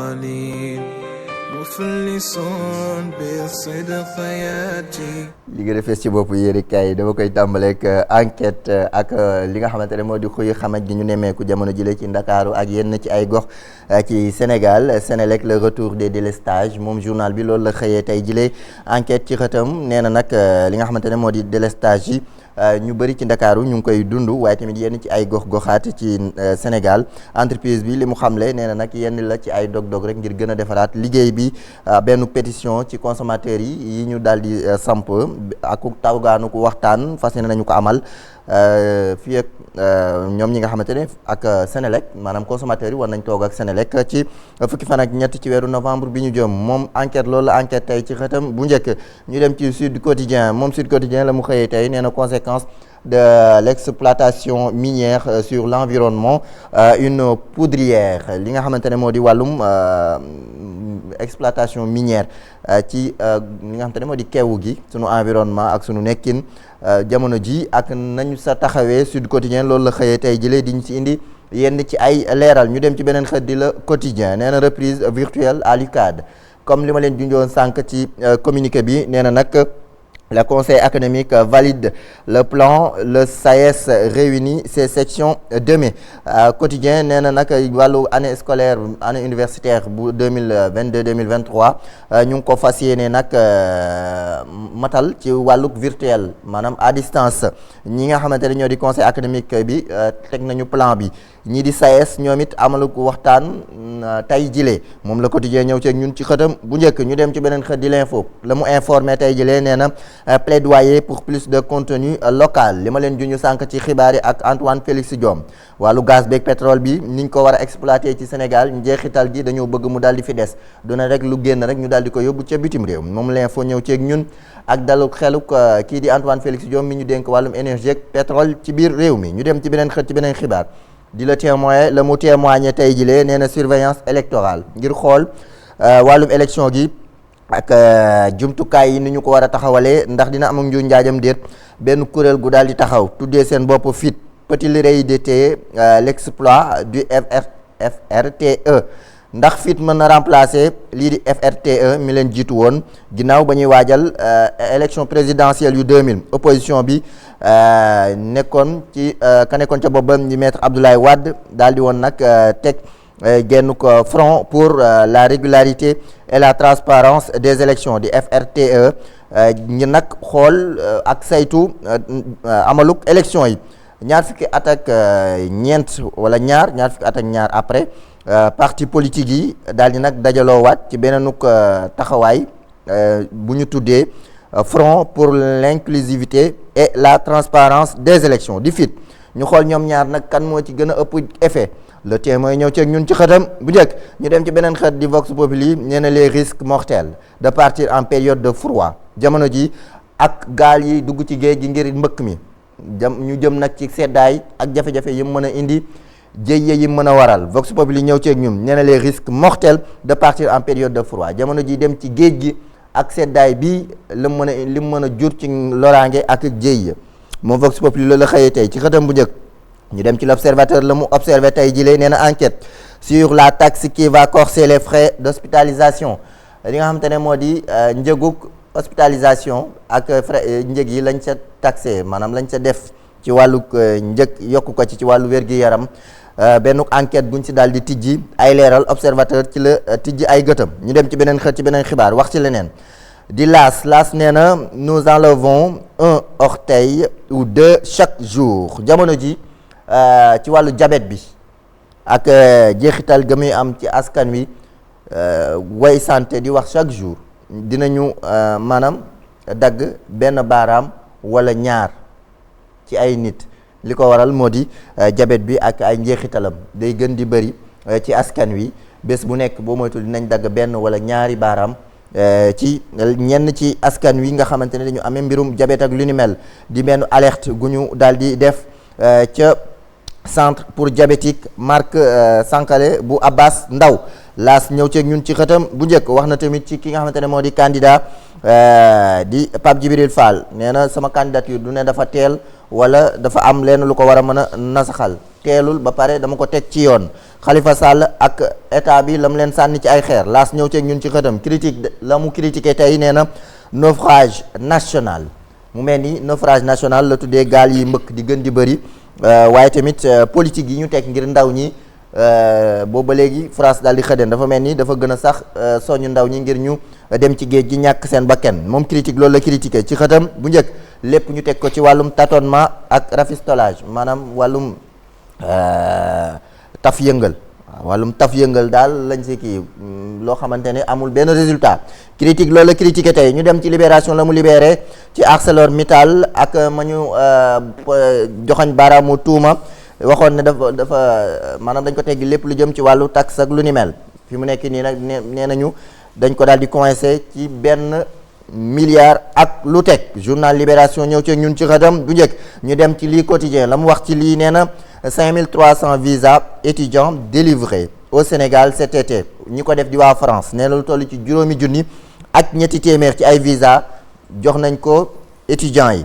قليل مفلس بالصدق ياتي. li nga defee ci bopp yéri kaay dama koy tàmbaleek enquête ak li nga xamante ne moo di xuy xamaj gi ñu nemmeeku jamono jile ci Ndakaaru ak yenn ci ay gox ci Sénégal. Sénélec le retour des délestages moom journal bi loolu la xëyee tey jile enquête ci xëtam nee na nag li nga xamante ne moo di délestage yi ñu bëri ci Ndakaaru ñu ngi koy dund waaye tamit yenn ci ay gox-goxaat ci Sénégal. Entreprise bi li mu xamle nee na nag yenn la ci ay dog-dog rek ngir gën a defaraat liggéey bi. Benn pétition ci consommateurs yi ñu daal di samp ak tawgaanu ko waxtaan fas yéene nañu ko amal fii ak ñoom ñi nga xamante ne ak Sénélec maanaam consommateurs yi war nañ toog ak Sénélec ci fukki fan ak ñett ci weeru novembre bi ñu jëm. Moom enquête loolu la enquête tey ci xëtam bu njëkk. ñu dem ci Sud Quotidien moom Sud Quotidien la mu xëyee tey nee na conséquence de l'exploitation minière sur l'environnement, une poudrière li nga xamante ne moo di wàllum exploitation minière ci li nga xamante ne moo di keewu gi sunu environnement ak sunu nekkin jamono ji ak nañu sa taxawee. Sud Quotidien loolu la xëyee tey jëlee diñ ci indi yenn ci ay leeral. ñu dem ci beneen xët di la Quotidien nee na reprise virtuelle à l'UCAD comme li ma leen junjoon sànq ci communiqué bi nee na nag le conseil économique valide le plan, le SAES réunit ses sections demain. Quotidien nee na nag wàllu année scolaire année universitaire bu 2022-2023 ñu ngi ko fas yéene nag matal ci wàlluk virtuel maanaam à distance. ñi nga xamante ne ñoo di conseil économique bi teg nañu plan bi. ñii di SAES ñoom it amalu ko waxtaan tey jile moom la Quotidien ñëw ci ñun ci xëtam bu njëkk. ñu dem ci beneen xët di l'info la mu informé tey jile nee na plaidoyer pour plus de contenu local li ma leen juñu sànq ci xibaar yi ak Antoine Félix Diome wàllu gaz beeg pétrole bi niñ ko war a exploiter ci Sénégal njeexital gi dañoo bëgg mu daal di fi des duna rek lu génn rek ñu daal di ko yóbbu ca bitim réew. moom l'info ñëw ceeg ñun ak dalu xeluk kii di Antoine Félix Diome mi ñu dénk wàllum énergie ak pétrole ci biir réew mi. ñu dem ci beneen xët ci beneen xibaar di la témoin la mu témoigné tey jilee nee na surveillance électorale ngir xool wàllum élection gi ak jumtukaay yi ni ñu ko war a taxawalee ndax dina am ak nju njaajam déet. benn kuréel gu daal di taxaw tuddee seen bopp FIT peut-il réitérer l'exploit du FRTE ndax FIT mën na remplacer lii di FRTE mi leen jiitu woon ginnaaw ba ñuy waajal élection présidentielle yu 2000 opposition bi nekkoon ci ka nekkoon ca boppam di maître Abdoulaye Wade daal di woon nag teg genn ko front pour la régularité et la transparence des élections di FRTE ñi nag xool ak saytu amaluk élection yi. ñaar fukki at ak ñeent wala ñaar fukki at ak ñaar après parti politique yi daal di nag dajaloowaat ci beneenuk taxawaay bu ñu tuddee front pour l'inclusivité et la transparence des élections di FIT. ñu xool ñoom ñaar nag kan moo ci gën a ëpp effet. Le Témoin ñëw ci ñun ci xëtam bu njëkk. ñu dem ci beneen xët di Vox Populi nee na les risques mortels de partir en période de froid jamono ji ak gaal yi dugg ci géej gi ngir mbëkk mi ñu jëm nag ci seddaay ak jafe-jafe yi mën a indi jéye yi mën a waral. Vox Populi ñëw ci ñun nee na les risques mortels de partir en période de froid jamono ji dem ci géej gi ak seddaay bi li mu mën a jur ci loraange ak jéye moom Vox Populi loolu la xëyee tey ci xëtam bu njëkk. ñu dem ci l'Observateur la mu observé tey jii nee na enquête sur la taxe qui va corser les frais d'hospitalisation li nga xamante ne moo di njëgug hospitalisation ak frais njëg yi lañ ca taxé maanaam lañ ca def ci wàllug njëg yokku ko ci wàllu wér-gi-yaram benn enquête buñ si daal di tijji ay leeral Observateur ci la tijji ay gëtam. ñu dem ci beneen xët ci beneen xibaar wax ci leneen di laas nee na nous enlevons un orteil ou deux chaque jour jamono ji ci wàllu diabète bi ak jeexital ga muy am ci askan wi way santé di wax chaque jour dinañu maanaam dagg benn baaraam wala ñaar ci ay nit li ko waral moo di diabète bi ak ay njeexitalam day gën di bëri ci askan wi bés bu nekk boo moytul dinañ dagg benn wala ñaari baaraam ci ñenn ci askan wi nga xamante ne dañu amee mbirum diabète ak lu ni mel di benn alerte gu ñu daal di def ca centre pour diabétique Marc Sankale bu Abbas Ndaw laas ñëw ceeg ñun ci xëtam bu njëkk wax na tamit ci ki nga xamante ne moo di candidat di Pape Djibril Fall nee na sama candidature du ne dafa teel wala dafa am leen lu ko war a mën a nasaxal teelul ba pare dama ko teg ci yoon Khalifa Sall ak état bi la mu leen sànni ci ay xeer laas ñëw ceeg ñun ci xëtam critique la mu critiqué tey nee na naufrage national mu mel ni naufrage national la tuddee gaal yi mbëkk di gën di bëri waaye tamit politique yi ñu teg ngir ndaw ñi boobu ba léegi France daal di xëdeen dafa mel ni dafa gën a sax soñu ndaw ñi ngir ñu dem ci géej gi ñàkk seen bakken moom critique loolu la critiqué ci xëtam bu njëkk lépp ñu teg ko ci wàllum tâtonnement ak rafistolage maanaam wàllum taf yëngal waaw wàllum taf yëngal daal lañ si kii loo xamante ne amul benn résultat critique loolu la critiqué tey ñu dem ci libération la mu libéré ci ArcelorMittal ak ma ñu joxañ baaraamu tuuma waxoon ne dafa maanaam dañ ko teggi lépp lu jëm ci wàllu taxe ak lu ni mel fi mu nekk nii nag nee nañu dañ ko daal di coincé ci benn milliard ak lu teg journal Libération ñëw ci ñun ci xëtam bu njëkk ñu dem ci lii quotidien la mu wax ci lii nee na 5300 visas étudiants délivrés au Sénégal cet été ñi ko def di waa France nee na lu toll ci juróomi junni ak ñetti téeméer ci ay visa jox nañ ko étudiants yi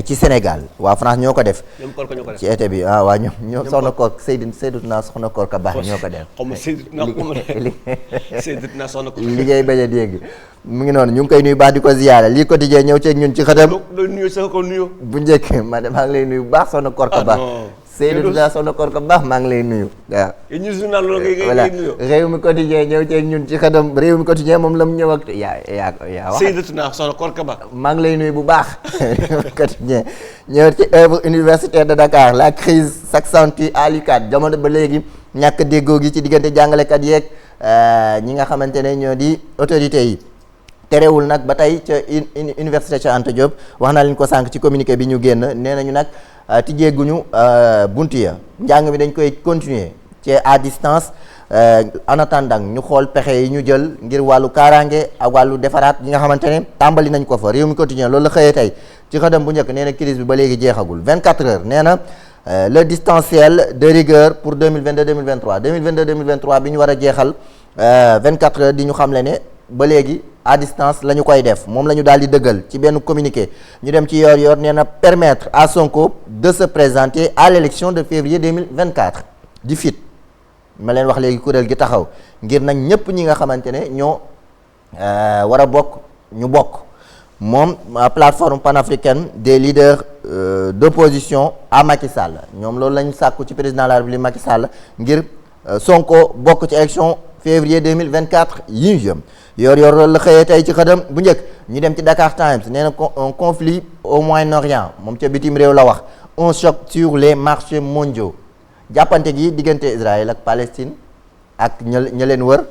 ci Sénégal waa France ñoo ko def ci été bi waa ñoom soxna koor Seydatuna soxna koor ka baax ñoo ko def liggéey bañ a dégg mu ngi noonu ñu ngi koy nuyu baax di ko ziyaara lii quotidien ñëw ceeg ñun ci xëtam bu njëkk ma de maa ngi lay nuyu bu baax soxna koor ka baax Seydatuna soxna koor ka baax maa ngi lay nuyu waaw voilà réew mi quotidien ñëw ceeg ñun ci xëtam réew mi quotidien moom la mu ñëw ak yaa wax Seydatuna soxna koor ka baax maa ngi lay nuyu bu baax quotidien ñëw ci œuvre universitaire de Dakar la crise s'accentue à l'UCAD jamono ba léegi ñàkk déggoo gi ci diggante jàngalekat yeeg ñi nga xamante ne ñoo di autorités yi terewul nag ba tey ca université Cheikh Anta Diop wax naa leen ko sànq ci communiqué bi ñu génn nee nañu nag tijjeeguñu buntu ya njàng mi dañ koy continuer ci à distance en attendant ñu xool pexe yi ñu jël ngir wàllu kaaraange ak wàllu defaraat yi nga xamante ne tàmbali nañ ko fa réew mi quotidien loolu la xëyee tey ci xëdam bu njëkk nee na crise bi ba léegi jeexagul 24 heures nee na le distanciel de rigueur pour 2022-2023 2022-2023 bi ñu war a jeexal 24 heures di ñu xamle ne ba léegi à distance la ñu koy def moom la ñu daal di dëggal ci benn communiqué ñu dem ci yoor nee na permettre à Sonko de se présenter à l'élection de février 2024 di fit ma leen wax léegi kuréel gi taxaw ngir nag ñëpp ñi nga xamante ne ñoo war a bokk ñu bokk moom plateforme panafricaine des leaders d'opposition à Macky Sall ñoom loolu lañu sàkku ci président de la République Macky Sall ngir Sonko bokk ci élection février 2024 yi ñu jëm yor loolu la xëyee tey ci xëdam bu njëkk ñu dem ci Dakar Times nee na un conflit au Moyen-Orient moom ca bitim réew la wax un choc sur les marchés mondiaux jàppante gi diggante Israël ak Palestine ak ña leen wër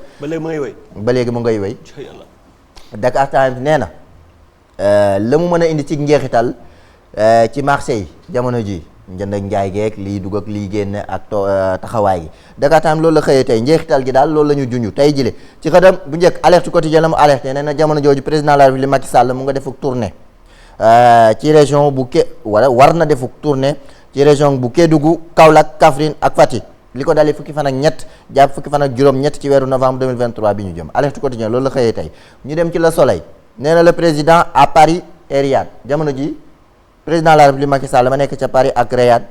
ba léegi mu ngay wéy Dakar Times nee na la mu mën a indi ci njeexital ci marché yi jamono ji njënd ak njaay geek liy dugg ak liy génn ak taxawaay gi Dakar Times loolu la xëyee tey njeexital gi daal loolu la ñu junj tey jile ci xëdam bu njëkk alerte quotidien la mu alerté nee na jamono jooju président de la République Macky Sall mu nga defuk tournée ci région bu war na defuk tournée ci région bu Kédougou Kaolack Kaffrine ak Fatick li ko dalee fukki fan ak ñett jàpp fukki fan ak juróom-ñett ci weeru novembre 2023 bi ñu jëm alerte quotidien loolu la xëyee tey ñu dem ci Le Soleil nee na le président à Paris et Riyad jamono ji président de la République Macky Sall ma nekk ca Paris ak Riyad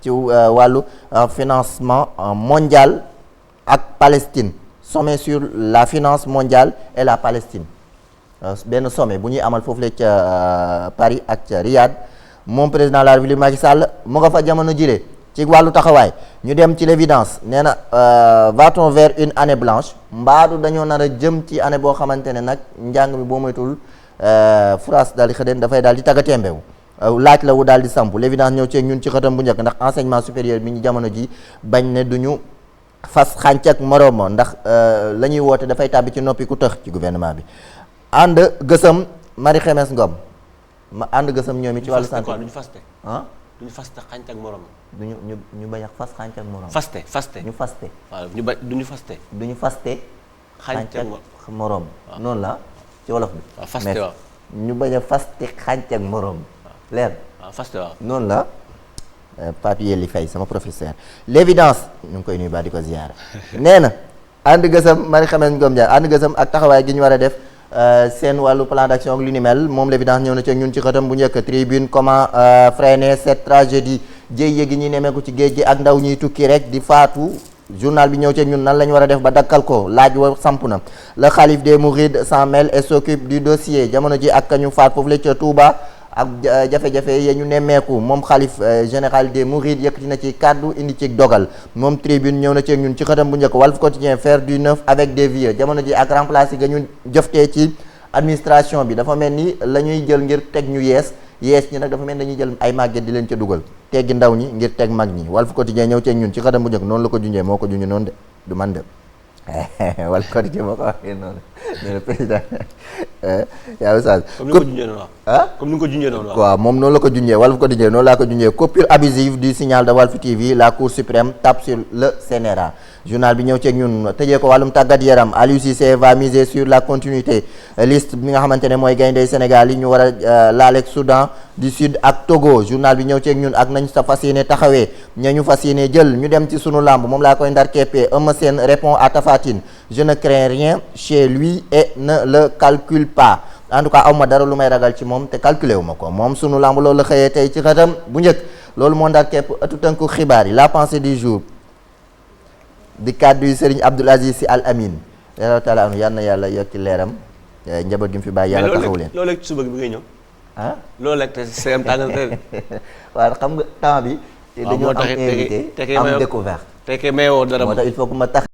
ci wàllu financement mondial ak Palestine sommet sur la finance mondiale et la Palestine benn sommet bu ñuy amal foofu la ca Paris ak ca Riyad moom président de la République Macky Sall mu nga fa jamono jile ci wàllu taxawaay ñu dem ci l'évidence nee na va-t-on vers une année blanche mbaadu dañoo nar a jëm ci année boo xamante ne nag njàng mi boo moytul France daal di xëdeen dafay daal di taggatémbewu laaj la wu daal di samp l'évidence ñëw ci ñun ci xëtam bu njëkk ndax enseignement supérieur bi ñu jamono ji bañ ne duñu fas xànc ak moroom ndax la ñuy woote dafay tàbbi ci noppi ku tëx ci gouvernement bi ànd gësam Marie Khemesse Ngom ma ànd gësam ñoom it ci wàllu santé duñu faste duñu faste xànc ak morom ñu bañ a fas xànc ak morom faste ñu faste waaw duñu faste xànc ak morom noonu la ci wolof bi faste waaw ñu bañ a faste xànc ak morom leer faste waaw noonu la papier li fay sama professeur l'évidence ñu ngi koy nuyu ba di ko ziyaara nee na ànd gësam Marie Khemesse Ngom Ndiaye ànd gësam ak taxawaay gi ñu war a def seen wàllu plan d'action ak lu ni mel moom l'évidence ñëw na ci ñun ci xëtam bu njëkk tribune comment freiner cette tragédie jéy gi ñuy nemmeeku ci géej gi ak ndaw ñuy tukki rek di faatu. journal bi ñëw ci ñun nan la ñu war a def ba dakkal ko laaj wa samp na le khalife des mourides s'en mêle et s'occupe du dossier jamono ji ak ñu faat foofu la ca Touba ak jafe-jafe ya ñu nemmeeku moom xalif général des mourides yëkkati na ci kàddu indi ci dogal moom tribune ñëw na ci ñun ci xëtam bu njëkk Walf Quotidien faire du neuf avec des vieux jamono ji ak remplacé ga ñu jëftee ci administration bi dafa mel ni la ñuy jël ngir teg ñu yees ñi nag dafa mel ni dañuy jël ay màgget di leen ca dugal teggi ndaw ñi ngir teg mag ñi Walf Quotidien ñëw ceeg ñun ci xëtam bu njëkk noonu la ko junjee moo ko junjee noonu de du man de Walf Quotidien moo ko waxee noonu ne le président yaa oustaz comme ni nga ko junjee noonu comme ni nga ko junjee noonu waaw moom noonu la ko junjee Walf Quotidien noonu laa ko junjee coupure abusive du signal de Walf TV la Cour suprême tape sur le CNRA journal bi ñëw ceeg ñun tëjee ko wàllum tàggat yaram Aliou Cissé va miser sur la continuité liste bi nga xamante ne mooy gayndey Sénégal yi ñu war a laaleeg Soudan du Sud ak Togo journal bi ñëw ceeg ñun ak nañ sa fas yéene taxawee ña ñu fas yéene jël ñu dem ci sunu lamb moom laa koy ndar keppee Eumeu Sène répond à Tapha Tine je ne crains rien chez lui et ne le calcule pas en tout cas aw ma dara lu may ragal ci moom te calculé wu ma ko moom sunu lamb loolu la xëyee tey ci xëtam bu njëkk loolu moo ndar kepp ëttu tënku xibaar yi la pensée du jour di kàddu yu Serigne Abdoul Aziz Sy Al Amine yàlla taala anu yal na yàlla yokki leeram njaboot gi mu fi bàyyi yàlla taxawu leen loolu rek suba bi ngay ñëw loolu rek te seem tàngal te waaw xam nga temps bi dañoo am invité am découverte te ke mayoo dara moo tax il faut que ma tax